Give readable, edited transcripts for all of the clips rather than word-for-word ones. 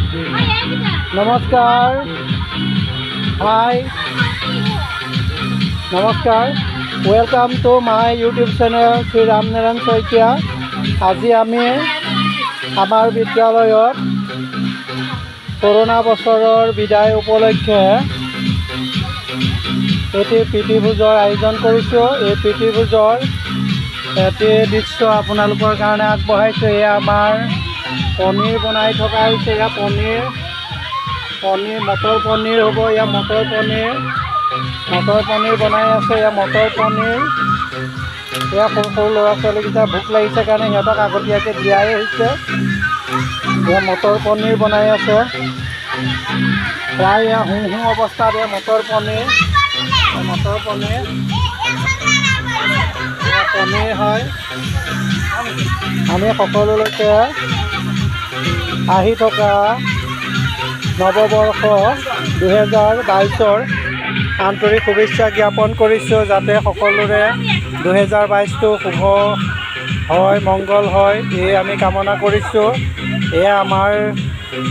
নমস্কাৰ, হাই, নমস্কাৰ। Welcome to my YouTube channel, Shri Ramnarayan Saikia. আজি আমি আমাৰ বিদ্যালয়ত কৰোণা বছৰৰ বিদায় উপলক্ষে এটি প্ৰীতিভোজৰ আয়োজন কৰিছোঁ। এই প্ৰীতিভোজৰ এটি দৃশ্য আপোনালোকৰ কাৰণে আগবঢ়াইছোঁ। এয়া আমাৰ পনীৰ বনাই থকা হৈছে। এয়া পনীৰ, পনীৰ, মটৰ পনীৰ হ'ব। এয়া মটৰ পনীৰ, মটৰ পনীৰ বনাই আছে। এয়া মটৰ পনীৰ। এয়া সৰু সৰু ল'ৰা ছোৱালীকেইটা ভোক লাগিছে কাৰণে সিহঁতক আগতীয়াকৈ দিয়াই হৈছে। এয়া মটৰ পনীৰ বনাই আছে। প্ৰায় এয়া হু হু অৱস্থাত। এয়া মটৰ পনীৰ, মটৰ পনীৰ, এয়া পনীৰ হয়। আমি সকলোলৈকে আহি থকা নৱবৰ্ষ 2022ৰ আন্তৰিক শুভেচ্ছা জ্ঞাপন কৰিছোঁ, যাতে সকলোৰে 2022টো শুভ হয়, মংগল হয়, এই আমি কামনা কৰিছোঁ। এয়া আমাৰ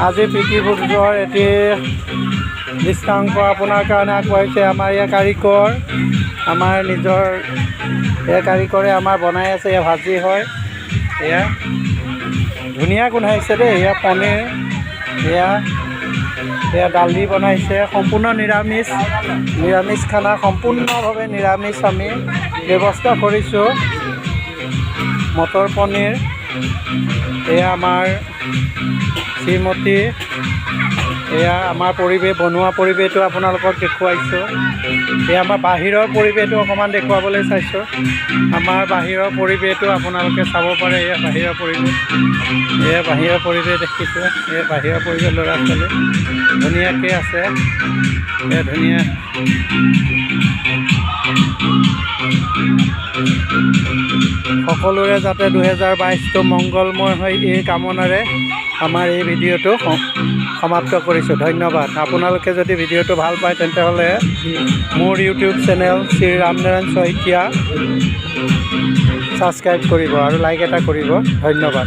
আজি প্ৰীতিভোজৰ এটি দৃষ্টান্ত আপোনাৰ কাৰণে আগবঢ়াইছে। আমাৰ ইয়াৰ কাৰিকৰ, আমাৰ নিজৰ এয়া কাৰিকৰে আমাৰ বনাই আছে। এয়া ভাজি হয়। এয়া ধুনীয়া গোন্ধাইছে দেই। এয়া পনীৰ, এয়া দালি বনাইছে। সম্পূৰ্ণ নিৰামিষ, নিৰামিষ খানা, সম্পূৰ্ণভাৱে নিৰামিষ আমি ব্যৱস্থা কৰিছোঁ। মটৰ পনীৰ। এয়া আমাৰ শ্ৰীমতী। এয়া আমাৰ পৰিৱেশ, বনোৱা পৰিৱেশটো আপোনালোকক দেখুৱাইছোঁ। এয়া আমাৰ বাহিৰৰ পৰিৱেশটো অকণমান দেখুৱাবলৈ চাইছোঁ। আমাৰ বাহিৰৰ পৰিৱেশটো আপোনালোকে চাব পাৰে। এয়া বাহিৰৰ পৰিৱেশ, এয়া বাহিৰৰ পৰিৱেশ দেখিছে। এয়া বাহিৰৰ পৰিৱেশ। ল'ৰা ছোৱালী ধুনীয়াকৈ আছে। এয়া ধুনীয়া। সকলোৰে যাতে 2022টো মংগলময় হয়, এই কামনাৰে আমাৰ এই ভিডিঅ'টো সমাপ্ত কৰিছোঁ। ধন্যবাদ। আপোনালোকে যদি ভিডিঅ'টো ভাল পায়, তেন্তে হ'লে মোৰ YouTube channel Shri Ramnarayan Saikia subscribe কৰিব আৰু লাইক এটা কৰিব। ধন্যবাদ।